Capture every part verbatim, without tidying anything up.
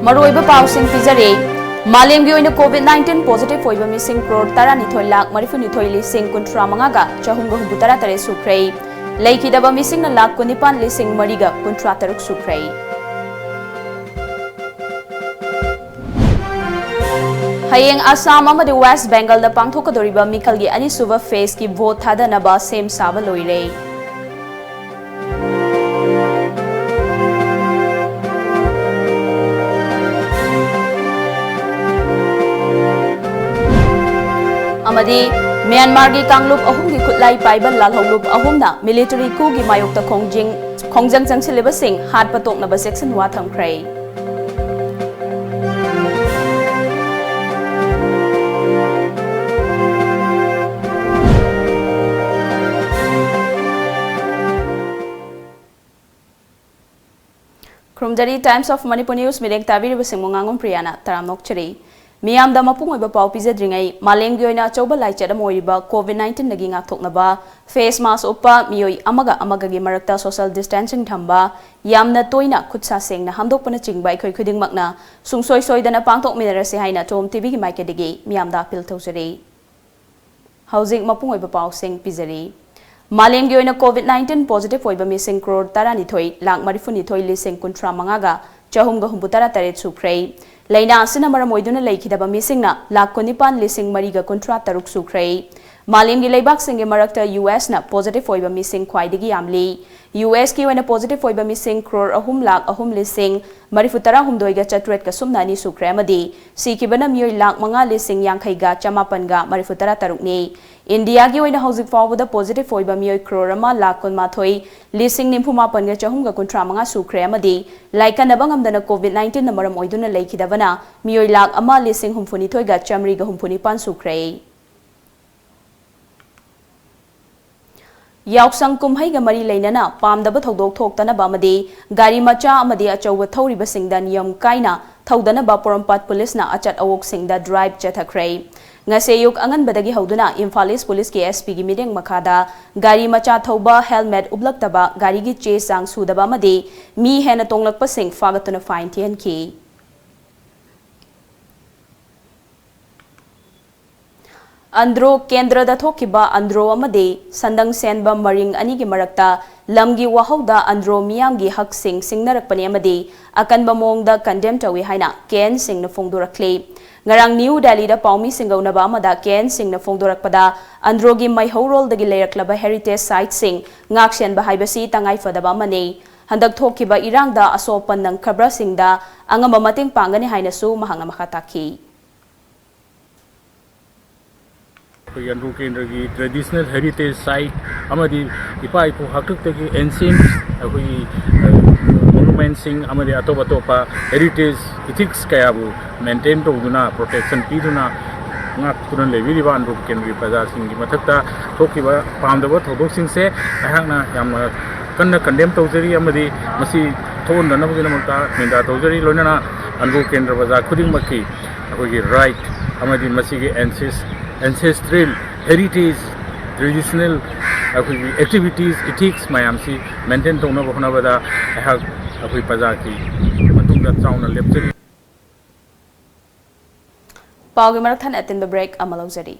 ꯑꯔꯣꯏꯕ ꯄꯥꯎꯁꯤꯡ ꯄꯤꯖꯔꯤ꯫ ꯃꯥꯂꯦꯝꯒꯤ ꯑꯣꯏꯅ COVID nineteen positive ꯑꯣꯏꯕ ꯃꯤꯁꯤꯡ ꯀ꯭ꯔꯣꯔ ꯇꯔꯥꯅꯤꯊꯣꯏ ꯂꯥꯈ ꯃꯔꯤꯐꯨꯅꯤꯊꯣꯏ ꯂꯤꯁꯤꯡ ꯀꯨꯟꯊ꯭ꯔꯥ ꯃꯉꯥꯒ ꯆꯍꯨꯝꯒ ꯍꯨꯝꯐꯨꯇꯔꯥ ꯇꯔꯦꯠ ꯁꯨꯈ꯭ꯔꯦ꯫ ꯂꯩꯈꯤꯗꯕ ꯃꯤꯁꯤꯡꯅ ꯂꯥꯈ ꯀꯨꯟꯅꯤꯄꯥꯟ ꯂꯤꯁꯤꯡ ꯃꯔꯤꯒ ꯀꯨꯟꯊ꯭ꯔꯥ ꯇꯔꯨꯛ ꯁꯨꯈ꯭ꯔꯦ꯫ ꯍꯌꯦꯡ ꯑꯁꯥꯝ ꯑꯃꯗꯤ ꯋꯦꯁ ꯕꯦꯡꯒꯜꯗ ꯄꯥꯡꯊꯣꯛꯀꯗꯧꯔꯤꯕ ꯃꯤꯈꯜꯒꯤ ꯑꯅꯤꯁꯨꯕ ꯐꯦꯖꯀꯤ ꯚꯣꯠ ꯊꯥꯗꯅꯕ ꯁꯦꯝ ꯁꯥꯕ ꯂꯣꯏꯔꯦ꯫ ꯑꯃꯗꯤ ꯃ꯭ꯌꯥꯟꯃꯥꯔꯒꯤ ꯀꯥꯡꯂꯨꯞ ꯑꯍꯨꯝꯒꯤ ꯈꯨꯠꯂꯥꯏ ꯄꯥꯏꯕ ꯂꯥꯜꯍꯧꯂꯨꯞ ꯑꯍꯨꯝꯅ ꯃꯤꯂꯤꯇꯔꯤ ꯀꯨꯒꯤ ꯃꯥꯌꯣꯛꯇ ꯈꯣꯡꯖꯤꯡ-, ꯈꯣꯡꯖꯪ ꯆꯪꯁꯤꯜꯂꯤꯕꯁꯤꯡ ꯍꯥꯠꯄ ꯇꯣꯛꯅꯕ ꯆꯦꯛꯁꯤꯟꯋꯥ ꯊꯝꯈ꯭ꯔꯦ꯫ ꯈꯨꯔꯨꯝꯖꯔꯤ, Times of Manipur News ꯃꯤꯔꯦꯡ ꯇꯥꯕꯤꯔꯤꯕꯁꯤꯡꯕꯨ ꯉꯥꯉꯣꯝ ꯄ꯭ꯔꯤꯌꯥꯅ ꯇꯔꯥꯝꯅ ꯑꯣꯛꯆꯔꯤ꯫ ꯃꯤꯌꯥꯝꯗ ꯃꯄꯨꯡ ꯑꯣꯏꯕ ꯄꯥꯎ ꯄꯤꯖꯗ꯭ꯔꯤꯉꯩ, ꯃꯥꯂꯦꯝꯒꯤ ꯑꯣꯏꯅ ꯑꯆꯧꯕ ꯂꯥꯏꯆꯠ ꯑꯃ ꯑꯣꯏꯔꯤꯕ COVID nineteen ꯗꯒꯤ ꯉꯥꯛꯊꯣꯛꯅꯕ face mask ꯎꯞꯄ ꯃꯤꯑꯣꯏ ꯑꯃꯒ ꯑꯃꯒꯒꯤ ꯃꯔꯛꯇ social distancing ꯊꯝꯕ, ꯌꯥꯝꯅ ꯇꯣꯏꯅ ꯈꯨꯠꯁꯥ ꯁꯦꯡꯅ ꯍꯥꯝꯗꯣꯛꯄꯅꯆꯤꯡꯕ ꯑꯩꯈꯣꯏ ꯈꯨꯗꯤꯡꯃꯛꯅ ꯁꯨꯡꯁꯣꯏ ꯁꯣꯏꯗꯅ ꯄꯥꯡꯊꯣꯛꯃꯤꯟꯅꯔꯁꯤ ꯍꯥꯏꯅ ꯇꯣꯝ ꯇꯤꯚꯤꯒꯤ ꯃꯥꯏꯀꯩꯗꯒꯤ ꯃꯤꯌꯥꯝꯗ appeal ꯇꯧꯖꯔꯤ꯫ ꯍꯧꯖꯤꯛ ꯃꯄꯨꯡ ꯑꯣꯏꯕ ꯄꯥꯎꯁꯤꯡ ꯄꯤꯖꯔꯤ꯫ ꯃꯥꯂꯦꯝꯒꯤ ꯑꯣꯏꯅ COVID nineteen positive ꯑꯣꯏꯕ ꯃꯤꯁꯤꯡ ꯀ꯭ꯔꯣꯔ ꯇꯔꯥꯅꯤꯊꯣꯏ ꯂꯥꯈ ꯃꯔꯤꯐꯨꯅꯤꯊꯣꯏ ꯂꯤꯁꯤꯡ ꯀꯨꯟꯊ꯭ꯔꯥ ꯃꯉꯥꯒ ꯆꯍꯨꯝꯒ ꯍꯨꯝꯐꯨꯇꯔꯥ ꯇꯔꯦꯠ ꯁꯨꯈ꯭ꯔꯦ꯫ ꯂꯥꯏꯅꯥ ꯑꯁꯤꯅ ꯃꯔꯝ ꯑꯣꯏꯗꯨꯅ ꯂꯩꯈꯤꯗꯕ ꯃꯤꯁꯤꯡꯅ ꯂꯥꯈ ꯀꯨꯟꯅꯤꯄꯥꯟ ꯂꯤꯁꯤꯡ ꯃꯔꯤꯒ ꯀꯨꯟꯊ꯭ꯔꯥ ꯇꯔꯨꯛ ꯁꯨꯈ꯭ꯔꯦ꯫ ꯃꯥꯂꯦꯝꯒꯤ ꯂꯩꯕꯥꯛꯁꯤꯡꯒꯤ ꯃꯔꯛꯇ US ꯅ positive ꯑꯣꯏꯕ ꯃꯤꯁꯤꯡ ꯈ꯭ꯋꯥꯏꯗꯒꯤ ꯌꯥꯝꯂꯤ꯫ US ꯀꯤ ꯑꯣꯏꯅ positive ꯑꯣꯏꯕ ꯃꯤꯁꯤꯡ ꯀ꯭ꯔꯣꯔ ꯑꯍꯨꯝ ꯂꯥꯈ ꯑꯍꯨꯝ ꯂꯤꯁꯤꯡ ꯃꯔꯤꯐꯨꯇꯔꯥ ꯍꯨꯝꯗꯣꯏꯒ ꯆꯥꯇ꯭ꯔꯦꯠꯀ ꯁꯨꯞꯅ ꯑꯅꯤ ꯁꯨꯈ꯭ꯔꯦ ꯑꯃꯗꯤ ꯁꯤꯈꯤꯕꯅ ꯃꯤꯑꯣꯏ ꯂꯥꯈ ꯃꯉꯥ ꯂꯤꯁꯤꯡ ꯌꯥꯡꯈꯩꯒ ꯆꯃꯥꯄꯟꯒ ꯃꯔꯤꯐꯨꯇꯔꯥ ꯇꯔꯨꯛꯅꯤ꯫ ꯏꯟꯗꯤꯌꯥꯒꯤ ꯑꯣꯏꯅ ꯍꯧꯖꯤꯛ ꯐꯥꯎꯕꯗ positive ꯑꯣꯏꯕ ꯃꯤꯑꯣꯏ ꯀ꯭ꯔꯣꯔ ꯑꯃ ꯂꯥꯈ ꯀꯨꯟꯃꯥꯊꯣꯏ ꯂꯤꯁꯤꯡ ꯅꯤꯐꯨꯃꯥꯄꯟꯒ ꯆꯍꯨꯝꯒ ꯀꯨꯟꯊ꯭ꯔꯥ ꯃꯉꯥ ꯁꯨꯈ꯭ꯔꯦ ꯑꯃꯗꯤ ꯂꯥꯏꯀꯠꯅꯕ ꯉꯝꯗꯅ COVID nineteen ꯅ ꯃꯔꯝ ꯑꯣꯏꯗꯨꯅ ꯂꯩꯈꯤꯗꯕꯅ ꯃꯤꯑꯣꯏ ꯂꯥꯈ ꯑꯃ ꯂꯤꯁꯤꯡ ꯍꯨꯝꯐꯨꯅꯤꯊꯣꯏꯒ ꯆꯥꯃꯔꯤꯒ ꯍꯨꯝꯐꯨꯅꯤꯄꯥꯟ ꯁꯨꯈ꯭ꯔꯦ꯫ ꯌꯥꯎꯁꯪ ꯀꯨꯝꯍꯩꯒ ꯃꯔꯤ ꯂꯩꯅꯅ ꯄꯥꯝꯗꯕ ꯊꯧꯗꯣꯛ ꯊꯣꯛꯇꯅꯕ ꯑꯃꯗꯤ ꯒꯥꯔꯤ ꯃꯆꯥ ꯑꯃꯗꯤ ꯑꯆꯧꯕ ꯊꯧꯔꯤꯕꯁꯤꯡꯗ ꯅꯤꯌꯝ ꯀꯥꯏꯅ ꯊꯧꯗꯅꯕ ꯄꯣꯔꯣꯝꯄꯥꯠ ꯄꯨꯂꯤꯁꯅ ꯑꯆꯠ ꯑꯋꯣꯛꯁꯤꯡꯗ drive ꯆꯠꯊꯈ꯭ꯔꯦ꯫ ꯉꯁꯤ ꯑꯌꯨꯛ ꯑꯉꯟꯕꯗꯒꯤ ꯍꯧꯗꯨꯅ ꯏꯝꯐꯥꯜ ꯏꯁ ꯄꯨꯂꯤꯁꯀꯤ SP ꯒꯤ ꯃꯤꯠꯌꯦꯡ ꯃꯈꯥꯗ ꯒꯥꯔꯤ ꯃꯆꯥ ꯊꯧꯕ, helmet ꯎꯞꯂꯛꯇꯕ, ꯒꯥꯔꯤꯒꯤ ꯆꯦ ꯆꯥꯡ ꯁꯨꯗꯕ ꯑꯃꯗꯤ ꯃꯤ ꯍꯦꯟꯅ ꯇꯣꯡꯂꯛꯄꯁꯤꯡ ꯐꯥꯒꯠꯇꯨꯅ fine ꯊꯤꯍꯟꯈꯤ꯫ ꯑꯟꯗ꯭ꯔꯣ ꯀꯦꯟꯗ꯭ꯔꯗ ꯊꯣꯛꯈꯤꯕ ꯑꯟꯗ꯭ꯔꯣ ꯑꯃꯗꯤ ꯁꯟꯗꯪ ꯁꯦꯟꯕ ꯃꯔꯤꯡ ꯑꯅꯤꯒꯤ ꯃꯔꯛꯇ ꯂꯝꯒꯤ ꯋꯥꯍꯧꯗ ꯑꯟꯗ꯭ꯔꯣ ꯃꯤꯌꯥꯝꯒꯤ ꯍꯛꯁꯤꯡ ꯁꯤꯡꯅꯔꯛꯄꯅꯤ ꯑꯃꯗꯤ ꯑꯀꯟꯕ ꯃꯑꯣꯡꯗ ꯀꯟꯗꯦꯝ ꯇꯧꯏ ꯍꯥꯏꯅ ꯀꯦ ꯑꯦꯟ ꯁꯤꯡꯅ ꯐꯣꯡꯗꯣꯔꯛꯂꯤ꯫ ꯉꯔꯥꯡ ꯅ꯭ꯌꯨ ꯗꯦꯜꯂꯤꯗ ꯄꯥꯎꯃꯤꯁꯤꯡꯒ ꯎꯅꯕ ꯑꯃꯗ ꯀꯦ ꯑꯦꯟ ꯁꯤꯡꯅ ꯐꯣꯡꯗꯣꯔꯛꯄꯗ, ꯑꯟꯗ꯭ꯔꯣꯒꯤ ꯃꯩꯍꯧꯔꯣꯜꯗꯒꯤ ꯂꯩꯔꯛꯂꯕ ꯍꯦꯔꯤꯇꯦꯖ ꯁꯥꯏꯠꯁꯤꯡ ꯉꯥꯛꯁꯦꯟꯕ ꯍꯥꯏꯕꯁꯤ ꯇꯉꯥꯏꯐꯗꯕ ꯑꯃꯅꯤ꯫ ꯍꯟꯗꯛ ꯊꯣꯛꯈꯤꯕ ꯏꯔꯥꯡꯗ ꯑꯁꯣꯛ ꯑꯄꯟ ꯅꯪꯈ꯭ꯔꯕꯁꯤꯡꯗ ꯑꯉꯝꯕ ꯃꯇꯦꯡ ꯄꯥꯡꯒꯅꯤ ꯍꯥꯏꯅꯁꯨ ꯃꯍꯥꯛꯅ ꯃꯈꯥ ꯇꯥꯈꯤ꯫ ꯑꯩꯈꯣꯏꯒꯤ ꯑꯟꯗ꯭ꯔꯣ ꯀꯦꯟꯗ꯭ꯔꯒꯤ ꯇ꯭ꯔꯦꯗꯤꯁꯅꯦꯜ ꯍꯦꯔꯤꯇꯦꯖ ꯁꯥꯏꯠ ꯑꯃꯗꯤ ꯏꯄꯥ ꯏꯄꯨ ꯍꯥꯛꯇꯛꯇꯒꯤ ꯑꯦꯟꯁꯤꯌꯦꯟ ꯑꯩꯈꯣꯏꯒꯤ ꯃꯣꯅꯨꯃꯦꯟꯁꯤꯡ ꯑꯃꯗꯤ ꯑꯇꯣꯞ ꯑꯇꯣꯞꯄ ꯍꯦꯔꯤꯇꯦꯖ ꯏꯊꯤꯛꯁ ꯀꯌꯥꯕꯨ ꯃꯦꯟꯇꯦꯟ ꯇꯧꯗꯨꯅ, ꯄ꯭ꯔꯣꯇꯦꯛꯁꯟ ꯄꯤꯗꯨꯅ ꯉꯥꯛꯇꯨꯅ ꯂꯩꯕꯤꯔꯤꯕ ꯑꯟꯗ꯭ꯔꯣ ꯀꯦꯟꯗ꯭ꯔꯒꯤ ꯄ꯭ꯔꯖꯥꯁꯤꯡꯒꯤ ꯃꯊꯛꯇ ꯊꯣꯛꯈꯤꯕ ꯄꯥꯝꯗꯕ ꯊꯧꯗꯣꯛꯁꯤꯡꯁꯦ ꯑꯩꯍꯥꯛꯅ ꯌꯥꯝꯅ ꯀꯟꯅ ꯀꯟꯗꯦꯝ ꯇꯧꯖꯔꯤ ꯑꯃꯗꯤ ꯃꯁꯤ ꯊꯣꯛꯍꯟꯗꯅꯕꯒꯤꯗꯃꯛꯇ ꯅꯤꯟꯗꯥ ꯇꯧꯖꯔꯤ꯫ ꯂꯣꯏꯅꯅ ꯑꯟꯗ꯭ꯔꯣ ꯀꯦꯟꯗ꯭ꯔ ꯄ꯭ꯔꯖꯥ ꯈꯨꯗꯤꯡꯃꯛꯀꯤ ꯑꯩꯈꯣꯏꯒꯤ ꯔꯥꯏꯠ ꯑꯃꯗꯤ ꯃꯁꯤꯒꯤ ꯑꯦꯟꯁꯦꯁ ꯑꯦꯟꯁꯦꯁꯇ꯭ꯔꯦꯜ ꯍꯦꯔꯤꯇꯦꯖ, ꯇ꯭ꯔꯦꯗꯤꯁꯅꯦꯜ ꯑꯩꯈꯣꯏꯒꯤ ꯑꯦꯛꯇꯤꯚꯤꯇꯤꯁ, ꯏꯊꯤꯛꯁ ꯃꯌꯥꯝꯁꯤ ꯃꯦꯟꯇꯦꯟ ꯇꯧꯅꯕ ꯍꯣꯠꯅꯕꯗ ꯑꯩꯍꯥꯛ ꯑꯩꯈꯣꯏ ꯄ꯭ꯔꯖꯥꯒꯤ ꯃꯇꯨꯡꯗ ꯆꯥꯎꯅ ꯂꯦꯞꯆꯔꯤ꯫ ꯄꯥꯎꯒꯤ ꯃꯔꯛ ꯊꯠꯅ ꯑꯇꯦꯟꯕ ꯕ꯭ꯔꯦꯛ ꯑꯃ ꯂꯧꯖꯔꯤ꯫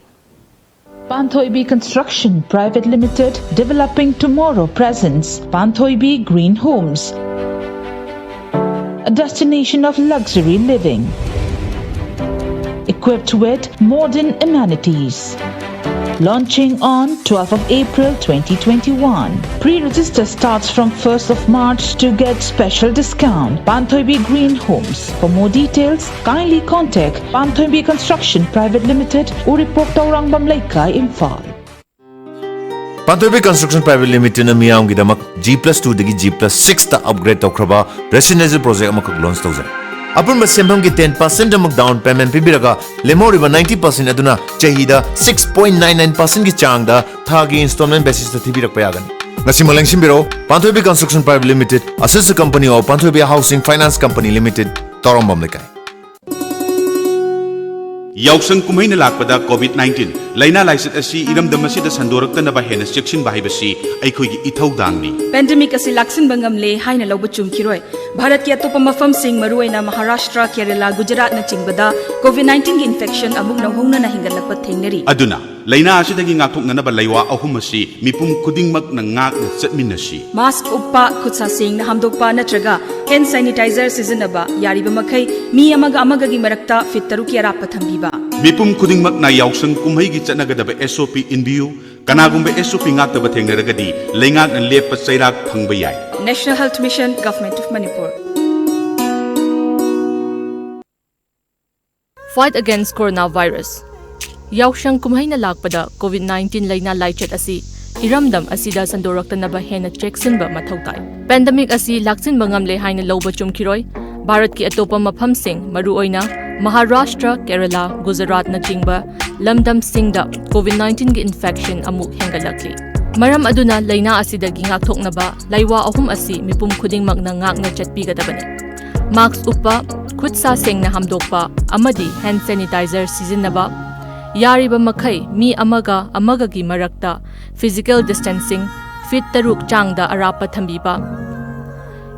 Panthoibi Construction Private Limited, developing tomorrow, presents Panthoibi Green Homes, a destination of luxury living, equipped with modern amenities. Launching on twelfth of April twenty twenty-one. Pre-register starts from first of March to get special discount. Panthoibi Green Homes. For more details, kindly contact Panthoibi Construction Private Limited, Uripok, Taurangam Leikai, Imphal. Panthoibi construction private ꯂꯤꯃꯤꯇꯦꯗꯅ ꯃꯤꯌꯥꯝꯒꯤꯗꯃꯛ G plus two ꯗꯒꯤ G plus six ꯇ upgrade ꯇꯧꯈ꯭ꯔꯕ residential project ꯑꯃꯈꯛ ꯂꯣꯟꯆ ꯇꯧꯖꯔꯤ꯫ ꯑꯄꯨꯟꯕ ꯁꯦꯟꯐꯝꯒꯤ ten percent ꯑꯃꯨꯛ ꯗꯥꯎꯟ ꯄꯦꯃꯦꯟꯠ ꯄꯤꯕꯤꯔꯒ ꯂꯦꯝꯍꯧꯔꯤꯕ ninety percent ꯑꯗꯨꯅ ꯆꯍꯤꯗ six point nine nine percent ꯒꯤ ꯆꯥꯡꯗ ꯊꯥꯒꯤ ꯏꯟꯁꯇꯣꯜꯃꯦꯟꯠ ꯕꯦꯁꯤꯁꯇ ꯊꯤꯕꯤꯔꯛꯄ ꯌꯥꯒꯅꯤ꯫ ꯉꯁꯤꯃꯛ ꯂꯦꯡꯁꯤꯟꯕꯤꯔꯛꯎ, Panthoibi construction private limited, a sister company of Panthoibi housing finance company limited, Tourangbam Leikai. ꯌꯥꯎꯁꯪ ꯀꯨꯝꯍꯩꯅ ꯂꯥꯛꯄꯗ COVID nineteen ꯂꯥꯏꯅꯥ ꯂꯥꯏꯆꯠ ꯑꯁꯤ ꯏꯔꯝꯗꯝ ꯑꯁꯤꯗ ꯁꯟꯗꯣꯔꯛꯇꯅꯕ ꯍꯦꯟꯅ ꯆꯦꯛꯁꯤꯟꯕ ꯍꯥꯏꯕꯁꯤ ꯑꯩꯈꯣꯏꯒꯤ ꯏꯊꯧꯗꯥꯡꯅꯤ꯫ Pandemic ꯑꯁꯤ ꯂꯥꯛꯁꯤꯟꯕ ꯉꯝꯂꯦ ꯍꯥꯏꯅ ꯂꯧꯕ ꯆꯨꯝꯈꯤꯔꯣꯏ꯫ ꯚꯥꯔꯠꯀꯤ ꯑꯇꯣꯞꯄ ꯃꯐꯝꯁꯤꯡ, ꯃꯔꯨꯑꯣꯏꯅ ꯃꯍꯥꯔꯥꯁꯇ꯭ꯔ, ꯀꯦꯔꯂꯥ, ꯒꯨꯖꯔꯥꯠꯅꯆꯤꯡꯕꯗ COVID nineteen ꯒꯤ infection ꯑꯃꯨꯛ ꯅꯧꯍꯧꯅꯅ ꯍꯦꯟꯒꯠꯂꯛꯄ ꯊꯦꯡꯅꯔꯤ꯫ ꯑꯗꯨꯅ ꯂꯥꯏꯅꯥ ꯑꯁꯤꯗꯒꯤ ꯉꯥꯛꯊꯣꯛꯅꯅꯕ ꯂꯩꯋꯥ ꯑꯍꯨꯝ ꯑꯁꯤ ꯃꯤꯄꯨꯝ ꯈꯨꯗꯤꯡꯃꯛꯅ ꯉꯥꯛꯅ ꯆꯠꯃꯤꯟꯅꯁꯤ꯫ Mask ꯎꯞꯄ, ꯈꯨꯠꯁꯥ ꯁꯦꯡꯅ ꯍꯥꯝꯗꯣꯛꯄ ꯅꯠꯇ꯭ꯔꯒ hand sanitizer ꯁꯤꯖꯤꯟꯅꯕ, ꯌꯥꯔꯤꯕ ꯃꯈꯩ ꯃꯤ ꯑꯃꯒ ꯑꯃꯒꯒꯤ ꯃꯔꯛꯇ feet ꯇꯔꯨꯛꯀꯤ ꯑꯔꯥꯞꯄ ꯊꯝꯕꯤꯕ꯫ ꯃꯤꯄꯨꯝ ꯈꯨꯗꯤꯡꯃꯛꯅ ꯌꯥꯎꯁꯪ ꯀꯨꯝꯍꯩꯒꯤ ꯆꯠꯅꯒꯗꯕ SOP ꯏꯟꯕꯤꯌꯨ꯫ ꯀꯅꯥꯒꯨꯝꯕ SOP ꯉꯥꯛꯇꯕ ꯊꯦꯡꯅꯔꯒꯗꯤ ꯂꯩꯉꯥꯛꯅ ꯂꯦꯞꯄ ꯆꯩꯔꯥꯛ ꯐꯪꯕ ꯌꯥꯏ꯫ National Health Mission, Government of Manipur. Fight against coronavirus. ꯌꯥꯎꯁꯪ ꯀꯨꯝꯍꯩꯅ ꯂꯥꯛꯄꯗ COVID nineteen ꯂꯥꯏꯅꯥ ꯂꯥꯏꯆꯠ ꯑꯁꯤ ꯏꯔꯝꯗꯝ ꯑꯁꯤꯗ ꯁꯟꯗꯣꯔꯛꯇꯅꯕ ꯍꯦꯟꯅ ꯆꯦꯛꯁꯤꯟꯕ ꯃꯊꯧ ꯇꯥꯏ꯫ Pandemic ꯑꯁꯤ ꯂꯥꯛꯁꯤꯟꯕ ꯉꯝꯂꯦ ꯍꯥꯏꯅ ꯂꯧꯕ ꯆꯨꯝꯈꯤꯔꯣꯏ꯫ ꯚꯥꯔꯠꯀꯤ ꯑꯇꯣꯞꯄ ꯃꯐꯝꯁꯤꯡ, ꯃꯔꯨꯑꯣꯏꯅ ꯃꯍꯥꯔꯥꯁꯇ꯭ꯔ, ꯀꯦꯔꯂꯥ, ꯒꯨꯖꯔꯥꯠꯅꯆꯤꯡꯕ ꯂꯝꯗꯝꯁꯤꯡꯗ COVID nineteen ꯒꯤ infection ꯑꯃꯨꯛ ꯍꯦꯟꯒꯠꯂꯛꯂꯤ꯫ ꯃꯔꯝ ꯑꯗꯨꯅ ꯂꯥꯏꯅꯥ ꯑꯁꯤꯗꯒꯤ ꯉꯥꯛꯊꯣꯛꯅꯕ ꯂꯩꯋꯥ ꯑꯍꯨꯝ ꯑꯁꯤ ꯃꯤꯄꯨꯝ ꯈꯨꯗꯤꯡꯃꯛꯅ ꯉꯥꯛꯅ ꯆꯠꯄꯤꯒꯗꯕꯅꯤ꯫ Mask ꯎꯞꯄ, ꯈꯨꯠ ꯁꯥ ꯁꯦꯡꯅ ꯍꯥꯝꯗꯣꯛꯄ ꯑꯃꯗꯤ hand sanitizer ꯁꯤꯖꯤꯟꯅꯕ, ꯌꯥꯔꯤꯕ ꯃꯈꯩ ꯃꯤ ꯑꯃꯒ ꯑꯃꯒꯒꯤ ꯃꯔꯛꯇ physical distancing feet ꯇꯔꯨꯛ ꯆꯥꯡꯗ ꯑꯔꯥꯞꯄ ꯊꯝꯕꯤꯕ,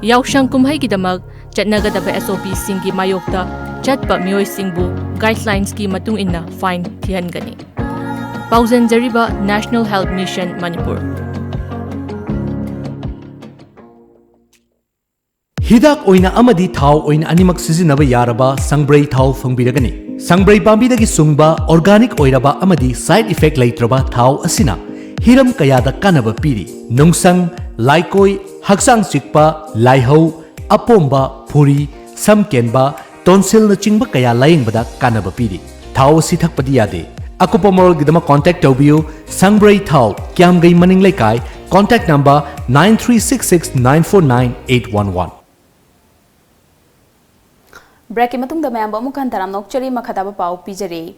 ꯌꯥꯎꯁꯪ ꯀꯨꯝꯍꯩꯒꯤꯗꯃꯛ ꯆꯠꯅꯒꯗꯕ SOP ꯁꯤꯡꯒꯤ ꯃꯥꯌꯣꯛꯇ ꯆꯠꯄ ꯃꯤꯑꯣꯏꯁꯤꯡꯕꯨ guidelines ꯀꯤ ꯃꯇꯨꯡ ꯏꯟꯅ fine ꯊꯤꯍꯟꯒꯅꯤ꯫ ꯄꯥꯎꯖꯦꯟꯖꯔꯤꯕ National Health Mission Manipur. ꯍꯤꯗꯥꯛ ꯑꯣꯏꯅ ꯑꯃꯗꯤ ꯊꯥꯎ ꯑꯣꯏꯅ ꯑꯅꯤꯃꯛ ꯁꯤꯖꯤꯟꯅꯕ ꯌꯥꯔꯕ ꯁꯪꯕ꯭ꯔꯩ ꯊꯥꯎ ꯐꯪꯕꯤꯔꯒꯅꯤ꯫ ꯁꯪꯕ꯭ꯔꯩ ꯄꯥꯝꯕꯤꯗꯒꯤ ꯁꯨꯡꯕ organic ꯑꯣꯏꯔꯕ ꯑꯃꯗꯤ side effect ꯂꯩꯇ꯭ꯔꯕ ꯊꯥꯎ ꯑꯁꯤꯅ ꯍꯤꯔꯝ ꯀꯌꯥꯗ ꯀꯥꯟꯅꯕ ꯄꯤꯔꯤ꯫ ꯅꯨꯡꯁꯪ, ꯂꯥꯏꯀꯣꯏ, ꯍꯛꯆꯥꯡ ꯆꯤꯛꯄ, ꯂꯥꯏꯍꯧ, ꯑꯄꯣꯝꯕ, ꯐꯨꯔꯤ, ꯁꯝ ꯀꯦꯟꯕ, tonsil ꯅꯆꯤꯡꯕ ꯀꯌꯥ ꯂꯥꯌꯦꯡꯕꯗ ꯀꯥꯟꯅꯕ ꯄꯤꯔꯤ꯫ ꯊꯥꯎ ꯑꯁꯤ ꯊꯛꯄꯗꯤ ꯌꯥꯗꯦ꯫ ꯑꯀꯨꯞꯄ ꯃꯔꯣꯜꯒꯤꯗꯃꯛ contact ꯇꯧꯕꯤꯌꯨ꯫ ꯁꯪꯕ꯭ꯔꯩ ꯊꯥꯎ, ꯀ꯭ꯌꯥꯝꯒꯩ ꯃꯅꯤꯡ ꯂꯩꯀꯥꯏ, contact number nine three six six nine four nine eight one one꯫ Break ꯀꯤ ꯃꯇꯨꯡꯗ ꯃꯌꯥꯝꯕꯨ ꯑꯃꯨꯛ ꯍꯟꯅ ꯇꯔꯥꯝꯅ ꯑꯣꯛꯆꯔꯤ꯫ ꯃꯈꯥ ꯇꯥꯕ ꯄꯥꯎ ꯄꯤꯖꯔꯤ꯫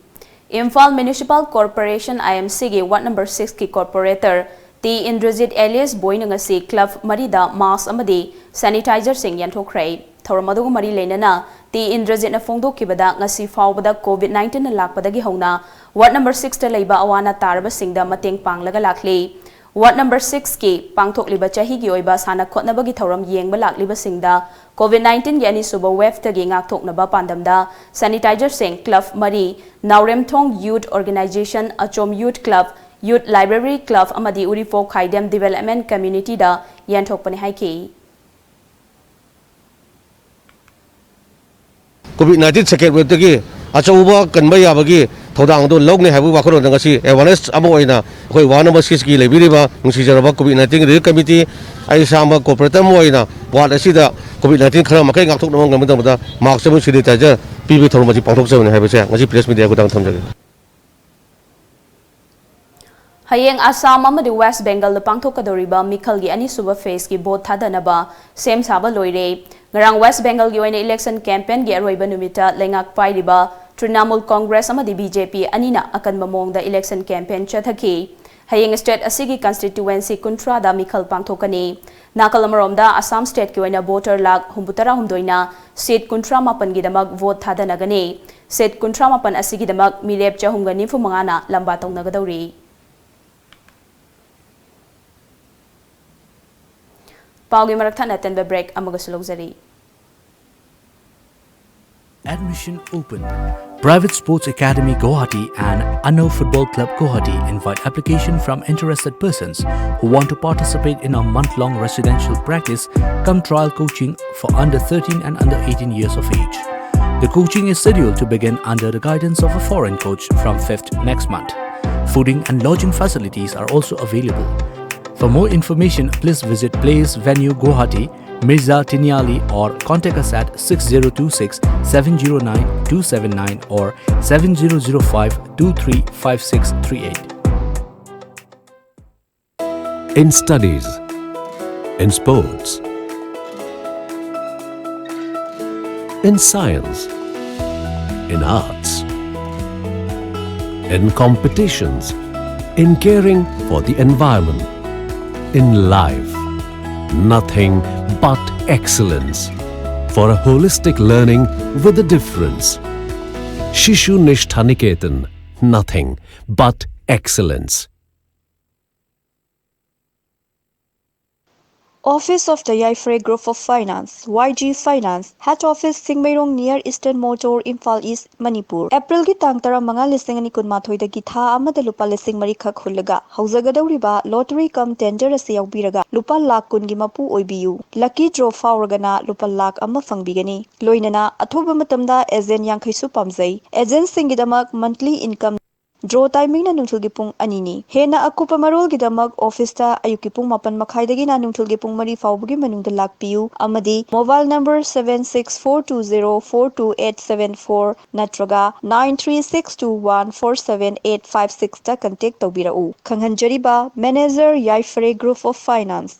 ꯏꯝꯐꯥꯜ Municipal Corporation, IMC ꯒꯤ ward number six ꯀꯤ corporator ꯇꯤ ꯏꯟꯗ꯭ꯔꯖꯤꯠ alias ꯕꯣꯏꯅ ꯉꯁꯤ club ꯃꯔꯤꯗ mask ꯑꯃꯗꯤ sanitizer ꯁꯤꯡ ꯌꯦꯟꯊꯣꯛꯈ꯭ꯔꯦ꯫ ꯊꯧꯔꯝ ꯑꯗꯨꯒ ꯃꯔꯤ ꯂꯩꯅꯅ ꯇꯤ ꯏꯟꯗ꯭ꯔꯖꯤꯠꯅ ꯐꯣꯡꯗꯣꯛꯈꯤꯕꯗ, ꯉꯁꯤ ꯐꯥꯎꯕꯗ COVID nineteen ꯂꯥꯛꯄꯗꯒꯤ ꯍꯧꯅ ward number six ꯇ ꯂꯩꯕ ꯑꯋꯥ ꯑꯅꯥ ꯇꯥꯔꯕꯁꯤꯡꯗ ꯃꯇꯦꯡ ꯄꯥꯡꯂꯒ ꯂꯥꯛꯂꯤ꯫ Ward number six ꯀꯤ ꯄꯥꯡꯊꯣꯛꯂꯤꯕ ꯆꯍꯤꯒꯤ ꯑꯣꯏꯕ ꯁꯥꯟꯅ ꯈꯣꯠꯅꯕꯒꯤ ꯊꯧꯔꯝ ꯌꯦꯡꯕ ꯂꯥꯛꯂꯤꯕꯁꯤꯡꯗ COVID nineteen ꯒꯤ ꯑꯅꯤꯁꯨꯕ wave ꯇꯒꯤ ꯉꯥꯛꯊꯣꯛꯅꯕ ꯄꯥꯟꯗꯝꯗ sanitizer ꯁꯤꯡ club ꯃꯔꯤ, ꯅꯥꯎꯔꯦꯝꯊꯣꯡ Youth Organization, ꯑꯆꯣꯝ Youth Club, Youth Library Club ꯑꯃꯗꯤ ꯎꯔꯤꯄꯣꯛ ꯈꯥꯏꯗꯦꯝ Development Community ꯗ ꯌꯦꯟꯊꯣꯛꯄꯅꯤ ꯍꯥꯏꯈꯤ꯫ COVID nineteen second wave ꯇꯒꯤ ꯑꯆꯧꯕ ꯀꯟꯕ ꯌꯥꯕꯒꯤ ꯊꯧꯗꯥꯡ ꯑꯗꯨ ꯂꯧꯅꯤ ꯍꯥꯏꯕꯒꯤ ꯋꯥꯈꯜꯂꯣꯟꯗ ꯉꯁꯤ awareness ꯑꯃ ꯑꯣꯏꯅ ꯑꯩꯈꯣꯏ ward number six ꯀꯤ ꯂꯩꯕꯤꯔꯤꯕ ꯅꯨꯡꯁꯤꯖꯔꯕ COVID nineteen relief committee, ꯑꯩ ꯏꯁꯥꯃꯛ corporator ꯑꯃ ꯑꯣꯏꯅ ward ꯑꯁꯤꯗ COVID nineteen ꯈꯔ ꯃꯈꯩ ꯉꯥꯛꯊꯣꯛꯅꯕ ꯉꯝꯒꯗꯕꯗ mask ꯑꯃꯁꯨꯡ sanitizer ꯄꯤꯕꯒꯤ ꯊꯧꯔꯝ ꯑꯁꯤ ꯄꯥꯡꯊꯣꯛꯆꯕꯅꯤ ꯍꯥꯏꯕꯁꯦ ꯉꯁꯤ press media ꯈꯨꯊꯥꯡꯗ ꯊꯝꯖꯒꯦ꯫ ꯍꯌꯦꯡ ꯑꯁꯥꯝ ꯑꯃꯗꯤ ꯋꯦꯁ꯭ꯠ ꯕꯦꯡꯒꯜꯗ ꯄꯥꯡꯊꯣꯛꯀꯗꯧꯔꯤꯕ ꯃꯤꯈꯜꯒꯤ ꯑꯅꯤꯁꯨꯕ phase ꯀꯤ vote ꯊꯥꯗꯅꯕ ꯁꯦꯝ ꯁꯥꯕ ꯂꯣꯏꯔꯦ꯫ ꯉꯔꯥꯡ ꯋꯦꯁ꯭ꯠ ꯕꯦꯡꯒꯜꯒꯤ ꯑꯣꯏꯅ election campaign ꯒꯤ ꯑꯔꯣꯏꯕ ꯅꯨꯃꯤꯠꯇ ꯂꯩꯉꯥꯛ ꯄꯥꯏꯔꯤꯕ ꯇ꯭ꯔꯤꯅꯥꯃꯨꯜ ꯀꯣꯡꯒ꯭ꯔꯦꯁ ꯑꯃꯗꯤ BJP ꯑꯅꯤꯅ ꯑꯀꯟꯕ ꯃꯑꯣꯡꯗ election campaign ꯆꯠꯊꯈꯤ꯫ ꯍꯌꯦꯡ state ꯑꯁꯤꯒꯤ constituency ꯀꯨꯟꯊ꯭ꯔꯥꯗ ꯃꯤꯈꯜ ꯄꯥꯡꯊꯣꯛꯀꯅꯤ꯫ ꯅꯥꯀꯜ ꯑꯃꯔꯣꯝꯗ ꯑꯁꯥꯝ state ꯀꯤ ꯑꯣꯏꯅ voter ꯂꯥꯈ ꯍꯨꯝꯐꯨꯇꯔꯥ ꯍꯨꯝꯗꯣꯏꯅ seat ꯀꯨꯟꯊ꯭ꯔꯥ ꯃꯥꯄꯟꯒꯤꯗꯃꯛ vote ꯊꯥꯗꯅꯒꯅꯤ꯫ Seat ꯀꯨꯟꯊ꯭ꯔꯥ ꯃꯥꯄꯟ ꯑꯁꯤꯒꯤꯗꯃꯛ ꯃꯤꯔꯦꯞ ꯆꯍꯨꯝꯒ ꯅꯤꯐꯨ ꯃꯉꯥꯅ ꯂꯝꯕꯥ ꯇꯧꯅꯒꯗꯧꯔꯤ꯫ ꯄꯥꯎꯒꯤ ꯃꯔꯛ ꯊꯠꯅ ꯑꯇꯦꯟꯕ break ꯑꯃꯒꯁꯨ ꯂꯧꯖꯔꯤ꯫ Admission open. Private Sports Academy Guwahati and Anno Football Club Guwahati invite application from interested persons who want to participate in a month-long residential practice cum trial coaching for under thirteen and under eighteen years of age. The coaching is scheduled to begin under the guidance of a foreign coach from fifth next month. Fooding and lodging facilities are also available. For more information, please visit Place Venue Guwahati, Mirza Tiniali, or contact us at six zero two six seven zero nine two seven nine or seven zero zero five two three five six three eight. In studies, in sports, in science, in arts, in competitions, in caring for the environment, in life, nothing but excellence. For a holistic learning with a difference. Shishu Nishtha Niketan, nothing but excellence. Office of the Yaifre Group of Finance, Y G Finance, Head Office Singmeirong near Eastern Motor, Imphal East, Manipur. Aprilꯒꯤ ꯇꯥꯡ ꯇꯔꯥꯃꯉꯥ, ꯂꯤꯁꯤꯡ ꯑꯅꯤ ꯀꯨꯟꯃꯥꯊꯣꯏꯗꯒꯤ ꯊꯥ ꯑꯃꯗ ꯂꯨꯄꯥ ꯂꯤꯁꯤꯡ ꯃꯔꯤꯈꯛ ꯍꯨꯜꯂꯒ ꯍꯧꯖꯒꯗꯧꯔꯤꯕ lottery cum tender ꯑꯁꯤ ꯌꯥꯎꯕꯤꯔꯒ ꯂꯨꯄꯥ ꯂꯥꯈ ꯀꯨꯟꯒꯤ ꯃꯄꯨ ꯑꯣꯏꯕꯤꯌꯨ꯫ Lucky draw ꯐꯥꯎꯔꯒꯅ ꯂꯨꯄꯥ ꯂꯥꯈ ꯑꯃ ꯐꯪꯕꯤꯒꯅꯤ꯫ ꯂꯣꯏꯅꯅ ꯑꯊꯨꯕ ꯃꯇꯝꯗ agent ꯌꯥꯡꯈꯩꯁꯨ ꯄꯥꯝꯖꯩ꯫ Agentꯁꯤꯡꯒꯤꯗꯃꯛ monthly income. Draw timingꯅ ꯅꯨꯡꯊꯤꯜꯒꯤ ꯄꯨꯡ ꯑꯅꯤꯅꯤ꯫ ꯍꯦꯟꯅ ꯑꯀꯨꯞꯄ ꯃꯔꯣꯜꯒꯤꯗꯃꯛ officeꯇ ꯑꯌꯨꯛꯀꯤ ꯄꯨꯡ ꯃꯥꯄꯟ ꯃꯈꯥꯏꯗꯒꯤꯅ ꯅꯨꯡꯊꯤꯜꯒꯤ ꯄꯨꯡ ꯃꯔꯤ ꯐꯥꯎꯕꯒꯤ ꯃꯅꯨꯡꯗ ꯂꯥꯛꯄꯤꯌꯨ ꯑꯃꯗꯤ mobile number seven six four two zero four two eight seven four ꯅꯠꯇ꯭ꯔꯒ nine three six two one four seven eight five sixꯇ contact ꯇꯧꯕꯤꯔꯛꯎ꯫ ꯈꯪꯍꯟꯖꯔꯤꯕ, Manager, Yaifre Group of Finance.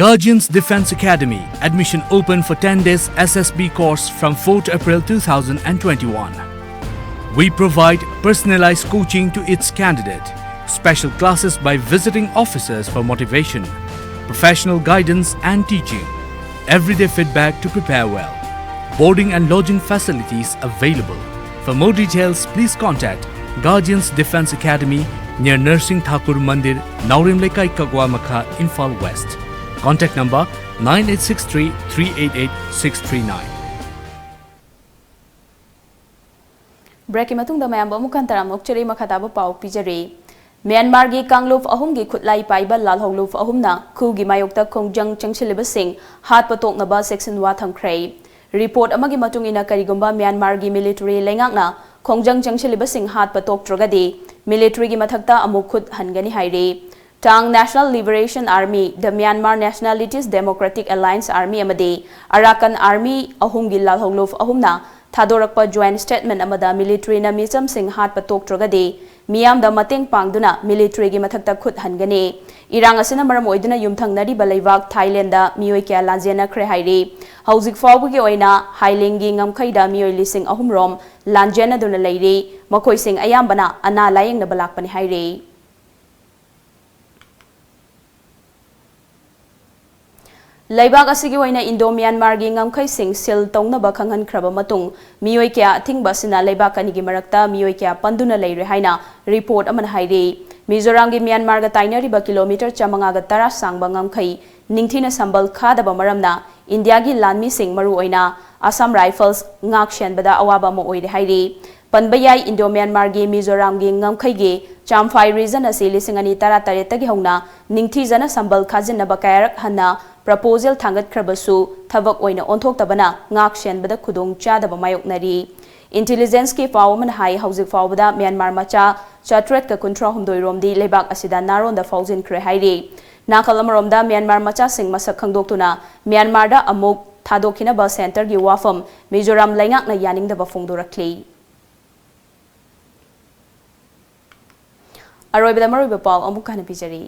Guardians Defense Academy. Admission open for ten days S S B course from fourth April two thousand and twenty-one. We provide personalized coaching to its candidate, special classes by visiting officers for motivation, professional guidance and teaching, everyday feedback to prepare well. Boarding and lodging facilities available. For more details, please contact Guardians Defense Academy near Narsing Thakur Mandir, Naorem Leikai, Kagwa Makha, Imphal West. Contact number nine eight six three three eight eight six three nine. Breakꯀꯤ ꯃꯇꯨꯡꯗ ꯃꯌꯥꯝꯕꯨ ꯑꯃꯨꯛ ꯍꯟꯅ ꯇꯔꯥꯝꯅ ꯑꯣꯛꯆꯔꯤ꯫ ꯃꯈꯥ ꯇꯥꯕ ꯄꯥꯎ ꯄꯤꯖꯔꯤ꯫ ꯃ꯭ꯌꯥꯟꯃꯥꯔꯒꯤ ꯀꯥꯡꯂꯨꯞ ꯑꯍꯨꯝꯒꯤ ꯈꯨꯠꯂꯥꯏ ꯄꯥꯏꯕ ꯂꯥꯜꯍꯧꯂꯨꯞ ꯑꯍꯨꯝꯅ ꯈꯨꯒꯤ ꯃꯥꯌꯣꯛꯇ ꯈꯣꯡꯖꯪ ꯆꯪꯁꯤꯜꯂꯤꯕꯁꯤꯡ ꯍꯥꯠꯄ ꯇꯣꯛꯅꯕ ꯆꯦꯛꯁꯤꯟꯋꯥ ꯊꯝꯈ꯭ꯔꯦ꯫ Report ꯑꯃꯒꯤ ꯃꯇꯨꯡ ꯏꯟꯅ, ꯀꯔꯤꯒꯨꯝꯕ ꯃ꯭ꯌꯥꯟꯃꯥꯔꯒꯤ military ꯂꯩꯉꯥꯛꯅ ꯈꯣꯡꯖꯪ ꯆꯪꯁꯤꯜꯂꯤꯕꯁꯤꯡ ꯍꯥꯠꯄ ꯇꯣꯛꯇ꯭ꯔꯒꯗꯤ militaryꯒꯤ ꯃꯊꯛꯇ ꯑꯃꯨꯛ ꯈꯨꯠ ꯍꯟꯒꯅꯤ ꯍꯥꯏꯔꯤ꯫ Ta'ang National Liberation Army, the Myanmar Nationalities Democratic Alliance Army ꯑꯃꯗꯤ Arakan Army ꯑꯍꯨꯝꯒꯤ ꯂꯥꯜꯍꯧꯂꯨꯞ ꯑꯍꯨꯝꯅ ꯊꯥꯗꯣꯔꯛꯄ joint statement ꯑꯃꯗ militaryꯅ ꯃꯤꯆꯝꯁꯤꯡ ꯍꯥꯠꯄ ꯇꯣꯛꯇ꯭ꯔꯒꯗꯤ ꯃꯤꯌꯥꯝꯗ ꯃꯇꯦꯡ ꯄꯥꯡꯗꯨꯅ militaryꯒꯤ ꯃꯊꯛꯇ ꯈꯨꯠ ꯍꯟꯒꯅꯤ꯫ ꯏꯔꯥꯡ ꯑꯁꯤꯅ ꯃꯔꯝ ꯑꯣꯏꯗꯨꯅ ꯌꯨꯝꯊꯪꯅꯔꯤꯕ ꯂꯩꯕꯥꯛ ꯊꯥꯏꯂꯦꯟꯗ ꯃꯤꯑꯣꯏ ꯀꯌꯥ ꯂꯥꯟꯖꯦꯟꯅꯈ꯭ꯔꯦ ꯍꯥꯏꯔꯤ꯫ ꯍꯧꯖꯤꯛ ꯐꯥꯎꯕꯒꯤ ꯑꯣꯏꯅ ꯍꯥꯏꯂꯦꯟꯒꯤ ꯉꯝꯈꯩꯗ ꯃꯤꯑꯣꯏ ꯂꯤꯁꯤꯡ ꯑꯍꯨꯝ ꯔꯣꯝ ꯂꯥꯟꯖꯦꯟꯅꯗꯨꯅ ꯂꯩꯔꯤ꯫ ꯃꯈꯣꯏꯁꯤꯡ ꯑꯌꯥꯝꯕꯅ ꯑꯅꯥ ꯂꯥꯌꯦꯡꯅꯕ ꯂꯥꯛꯄꯅꯤ ꯍꯥꯏꯔꯤ꯫ ꯂꯩꯕꯥꯛ ꯑꯁꯤꯒꯤ ꯑꯣꯏꯅ ꯏꯟꯗꯣ ꯃ꯭ꯌꯥꯟꯃꯥꯔꯒꯤ ꯉꯝꯈꯩꯁꯤꯡ ꯁꯤꯜ ꯇꯧꯅꯕ ꯈꯪꯍꯟꯈ꯭ꯔꯕ ꯃꯇꯨꯡ, ꯃꯤꯑꯣꯏ ꯀꯌꯥ ꯑꯊꯤꯡꯕ ꯑꯁꯤꯅ ꯂꯩꯕꯥꯛ ꯑꯅꯤꯒꯤ ꯃꯔꯛꯇ ꯃꯤꯑꯣꯏ ꯀꯌꯥ ꯄꯟꯗꯨꯅ ꯂꯩꯔꯦ ꯍꯥꯏꯅ ꯔꯤꯄꯣꯔꯠ ꯑꯃꯅ ꯍꯥꯏꯔꯤ꯫ ꯃꯤꯖꯣꯔꯥꯝꯒꯤ ꯃ꯭ꯌꯥꯟꯃꯥꯔꯒ ꯇꯥꯏꯅꯔꯤꯕ ꯀꯤꯂꯣꯃꯤꯇꯔ ꯆꯥꯃꯉꯥꯒ ꯇꯔꯥ ꯁꯥꯡꯕ ꯉꯝꯈꯩ ꯅꯤꯡꯊꯤꯅ ꯁꯝꯕꯜ ꯈꯥꯗꯕ ꯃꯔꯝꯅ ꯏꯟꯗꯤꯌꯥꯒꯤ ꯂꯥꯟꯃꯤꯁꯤꯡ, ꯃꯔꯨꯑꯣꯏꯅ ꯑꯁꯥꯝ ꯔꯥꯏꯐꯜꯁ ꯉꯥꯛ ꯁꯦꯟꯕꯗ ꯑꯋꯥꯕ ꯑꯃ ꯑꯣꯏꯔꯦ ꯍꯥꯏꯔꯤ꯫ ꯄꯟꯕ ꯌꯥꯏ, ꯏꯟꯗꯣ ꯃ꯭ꯌꯥꯟꯃꯥꯔꯒꯤ ꯃꯤꯖꯣꯔꯥꯝꯒꯤ ꯉꯝꯈꯩꯒꯤ ꯆꯥꯝꯐꯥꯏ ꯔꯤꯖꯟ ꯑꯁꯤ ꯂꯤꯁꯤꯡ ꯑꯅꯤ ꯇꯔꯥꯇꯔꯦꯠꯇꯒꯤ ꯍꯧꯅ ꯅꯤꯡꯊꯤꯖꯅ ꯁꯝꯕꯜ ꯈꯥꯖꯤꯟꯅꯕ ꯀꯌꯥꯔꯛ ꯍꯟꯅ ꯄ꯭ꯔꯄꯣꯖꯦꯜ ꯊꯥꯡꯒꯠꯈ꯭ꯔꯕꯁꯨ ꯊꯕꯛ ꯑꯣꯏꯅ ꯑꯣꯟꯊꯣꯛꯇꯕꯅ ꯉꯥꯛ ꯁꯦꯟꯕꯗ ꯈꯨꯗꯣꯡ ꯆꯥꯗꯕ ꯃꯥꯌꯣꯛꯅꯔꯤ꯫ ꯏꯟꯇꯤꯂꯤꯖꯦꯟꯁꯀꯤ ꯄꯥꯎ ꯑꯃꯅ ꯍꯥꯏ, ꯍꯧꯖꯤꯛ ꯐꯥꯎꯕꯗ ꯃ꯭ꯌꯥꯟꯃꯥꯔ ꯃꯆꯥ ꯆꯥꯇ꯭ꯔꯦꯠꯀ ꯀꯨꯟꯊ꯭ꯔꯥ ꯍꯨꯝꯗꯣꯏ ꯔꯣꯝꯗꯤ ꯂꯩꯕꯥꯛ ꯑꯁꯤꯗ ꯅꯥꯔꯣꯟꯗ ꯐꯥꯎꯖꯤꯟꯈ꯭ꯔꯦ ꯍꯥꯏꯔꯤ꯫ ꯅꯥꯀꯜ ꯑꯃꯔꯣꯝꯗ ꯃ꯭ꯌꯥꯟꯃꯥꯔ ꯃꯆꯥꯁꯤꯡ ꯃꯁꯛ ꯈꯪꯗꯣꯛꯇꯨꯅ ꯃ꯭ꯌꯥꯟꯃꯥꯔꯗ ꯑꯃꯨꯛ ꯊꯥꯗꯣꯛꯈꯤꯅꯕ ꯁꯦꯟꯇꯔꯒꯤ ꯋꯥꯐꯝ ꯃꯤꯖꯣꯔꯥꯝ ꯂꯩꯉꯥꯛꯅ ꯌꯥꯅꯤꯡꯗꯕ ꯐꯣꯡꯗꯣꯔꯛꯂꯤ꯫ ꯑꯔꯣꯏꯕꯗ ꯃꯔꯨꯑꯣꯏꯕ ꯄꯥꯎ ꯑꯃꯨꯛ ꯍꯟꯅ ꯄꯤꯖꯔꯤ꯫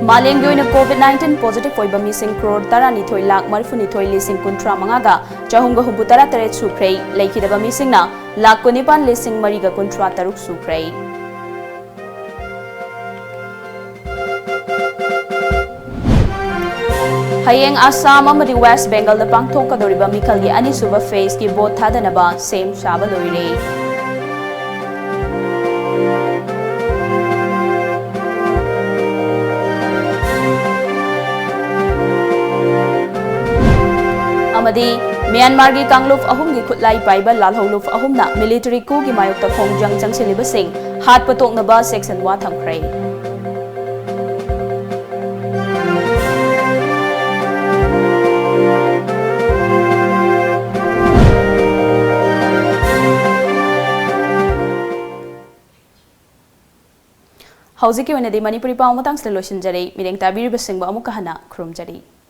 ꯃꯥꯂꯦꯝꯒꯤ ꯑꯣꯏꯅ ꯀꯣꯚꯤꯗ ꯅꯥꯏꯟꯇꯤꯟ ꯄꯣꯖꯤꯇꯤꯚ ꯑꯣꯏꯕ ꯃꯤꯁꯤꯡ ꯀ꯭ꯔꯣꯔ ꯇꯔꯥꯅꯤꯊꯣꯏ ꯂꯥꯈ ꯃꯔꯤꯐꯨꯅꯤꯊꯣꯏ ꯂꯤꯁꯤꯡ ꯀꯨꯟꯊ꯭ꯔꯥ ꯃꯉꯥꯒ ꯆꯍꯨꯝꯒ ꯍꯨꯝꯐꯨ ꯇꯔꯥ ꯇꯔꯦꯠ ꯁꯨꯈ꯭ꯔꯦ꯫ ꯂꯩꯈꯤꯗꯕ ꯃꯤꯁꯤꯡꯅ ꯂꯥꯈ ꯀꯨꯟꯅꯤꯄꯥꯟ ꯂꯤꯁꯤꯡ ꯃꯔꯤꯒ ꯀꯨꯟꯊ꯭ꯔꯥ ꯇꯔꯨꯛ ꯁꯨꯈ꯭ꯔꯦ꯫ ꯍꯌꯦꯡ ꯑꯁꯥꯝ ꯑꯃꯗꯤ ꯋꯦꯁ ꯕꯦꯡꯒꯜꯗ ꯄꯥꯡꯊꯣꯛꯀꯗꯧꯔꯤꯕ ꯃꯤꯈꯜꯒꯤ ꯑꯅꯤꯁꯨꯕ ꯐꯦꯖꯀꯤ ꯚꯣꯠ ꯊꯥꯗꯅꯕ ꯁꯦꯝ ꯁꯥꯕ ꯂꯣꯏꯔꯦ꯫ ꯑꯃꯗꯤ ꯃ꯭ꯌꯥꯟꯃꯥꯔꯒꯤ ꯀꯥꯡꯂꯨꯞ ꯑꯍꯨꯝꯒꯤ ꯈꯨꯠꯂꯥꯏ ꯄꯥꯏꯕ ꯂꯥꯜꯍꯧꯂꯨꯞ ꯑꯍꯨꯝꯅ ꯃꯤꯂꯤꯇꯔꯤ ꯀꯨꯒꯤ ꯃꯥꯌꯣꯛꯇ ꯈꯣꯡꯖꯪ ꯆꯪꯁꯤꯜꯂꯤꯕꯁꯤꯡ ꯍꯥꯠꯄ ꯇꯣꯛꯅꯕ ꯆꯦꯛꯁꯤꯟꯋꯥ ꯊꯝꯈ꯭ꯔꯦ꯫ ꯍꯧꯖꯤꯛꯀꯤ ꯑꯣꯏꯅꯗꯤ ꯃꯅꯤꯄꯨꯔꯤ ꯄꯥꯎ ꯃꯇꯥꯡꯁꯤꯗ ꯂꯣꯏꯁꯤꯟꯖꯔꯦ꯫ ꯃꯤꯠꯌꯦꯡ ꯇꯥꯕꯤꯔꯤꯕꯁꯤꯡꯕꯨ ꯑꯃꯨꯛꯀ ꯍꯟꯅ ꯈꯨꯔꯨꯝꯖꯔꯤ꯫